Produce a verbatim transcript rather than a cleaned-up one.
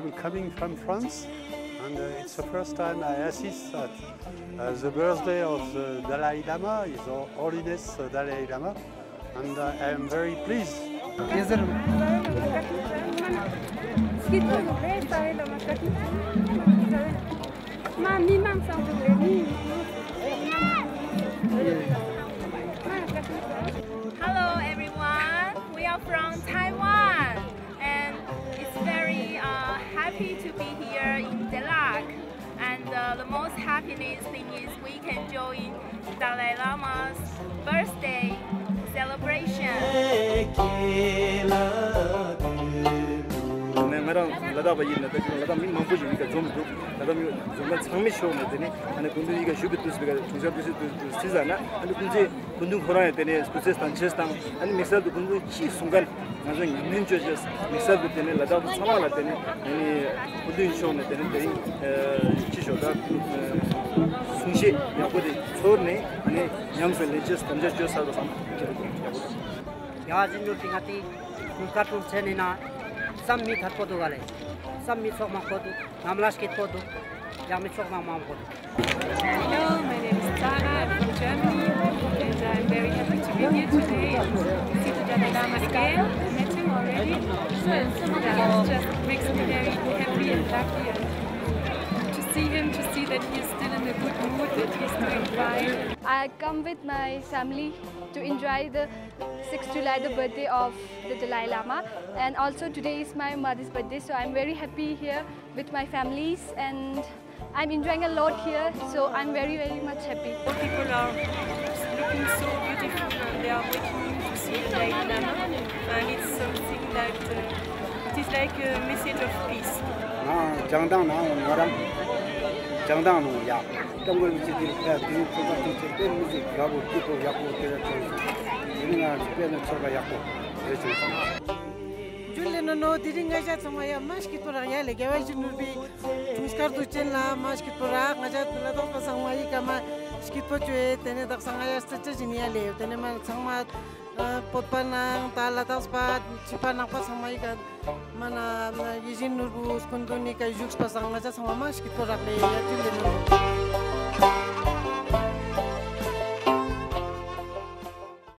I'm coming from France, and uh, it's the first time I assist at uh, the birthday of the Dalai Lama, His Holiness the Dalai Lama, and uh, I am very pleased. Hello everyone, we are from Taiwan and it's very uh, happy to be here in Delak and uh, the most happiness thing is we can join Dalai Lama's birthday celebration. ང་རང་ལ་དྭགས་པ་ཡིན་ན་ད་ལྟ་མི་མང་པོ་ཞིག་ཡིན་ཀ་འཛོམས་འདུག་ད་ལྟ་མི་འཛོམས་ཀ་ཚང་མི་ཤོག་ནས་དེ་ནས་ཨ་ནི་སྐུ་མདུན་ཡིན་ཀ་བཞུགས་ཀ་དུས་སུ་ཀ་དྲུང་ཆེ་དུས་སུ་དུས་སུ་སྲིད་ཟ་ན་ཨ་ནི་སྐུ་མདུན་སྐུ་མདུན་ཁོ་རང་ཡང་དེ་ནས་སྐུ་ཚེ་དང་ཆེས་དང་ཨ་ནི་དམིགས་བསལ་དུ་སྐུ་མདུན་ཅི་གསུང་མཁན་ང་ཚོ་ཉམས་ལེན་བཅོས་བྱས་དམིགས་བསལ་དུ་དེ་ནས་ལ་དྭགས་པ་ཚང་མ་ལ་དེ་ནས་ཨ་ནི་སྐུ་མདུན་ཤོག་ནས་དེ་ནས་དེ་རིང་ཅི་ཤོག་ད་གསུང་བཤད་ཡག་པོ་དེ་ཚོར་ནས་ཨ་ནི་ཉམས་སུ་ལེན་ཆེས་དམ་བཅའ་བཅོས་ཚར་བ་སང་ཁྱེད་རང་ཡག་པོ་དང་། ཡ་ཟིན་འགྲུལ་ཏི་ང་ཏི་ཀུན་དཀར་ཀྲུང་ཚན་ནི་ན་བསམ་མི་ཐར་པོ་འདུག་ག་ལེ། བསམ་མི་ཚོགས་མང་པོ་འདུག་ངམ་ལ་སྐྱིད་པོ་འདུག་ཡག་མི་ཚོགས་མང་མང་པོ་འདུག Hello, my name is Tara. I'm from Germany, and I'm very happy to be here today to see the Dalai Lama again. I met him already, and that just makes me very happy and lucky. And to see him, to see that he's still in a good mood, that he's doing fine. I come with my family to enjoy the sixth July, the birthday of the Dalai Lama, and also today is my mother's birthday, so I'm very happy here with my families, and I'm enjoying a lot here, so I'm very, very much happy. All people are looking so beautiful and they are waiting to see the Dalai Lama, and it's something that uh, it is like a message of peace. ང་ལྗང་མདངས་ནང་ང་རང་ལྗང་མདངས་ནང་ཡ། ཏང་གོན་གྱི་དེ་ལ་དེའི་ཚོད་ལྟ་དུས་ཚོད་དེ་མི་ཟིག་དགའ་བོ་སྐྱིད་པོ་ཡག་པོ་དེ་ལ་ཐོན་སོང་། དེ་ནི་ང་ཚོ་དཔེ་ན་ཚོར་བ་ཡག་པོ་རེད་བྱུང་སོང་། ཇུ་ལེ་ནོ་ནོ་དེ་རིང་ང་ཞ་ཚང་མ་ཡ་མ་སྐྱིད་པོ་རག་ཡ་ལེ་རྒྱལ་བ་ཡིད་བཞིན་ནོར་བུའི་དུང་དཀར་དུ་ཅན་ལ་མ་སྐྱིད་པོ་རག་ང་ཞ་དུ་ལ་ཐོག་པ་ཚང་མ་ཡི་ཀ་མ་སྐྱིད་པོ་བཅོས་དེ་ནས་དག་ས་ང་ཡ་སྟི་ཅི་བཞིན་ཡ་ལེ་དེ་ནས་མ་ཚང་མ་བོད་པ་ནང་ད་ལ་དྭགས་པ་ཕྱི་པ་ནག་པ་ཚང་མ་ཡི་ཀ་མ་ན་ཡིད་བཞིན་ནོར་བུ་སྐུ་མདུན་ནི་ཀ་བཞུགས་པ་སང་ང་ཞ་ཚང་མ་མ་སྐྱིད་པོ་རག་ལེ་ཡ་ཇུ་ལེ་ནོ་ནོ།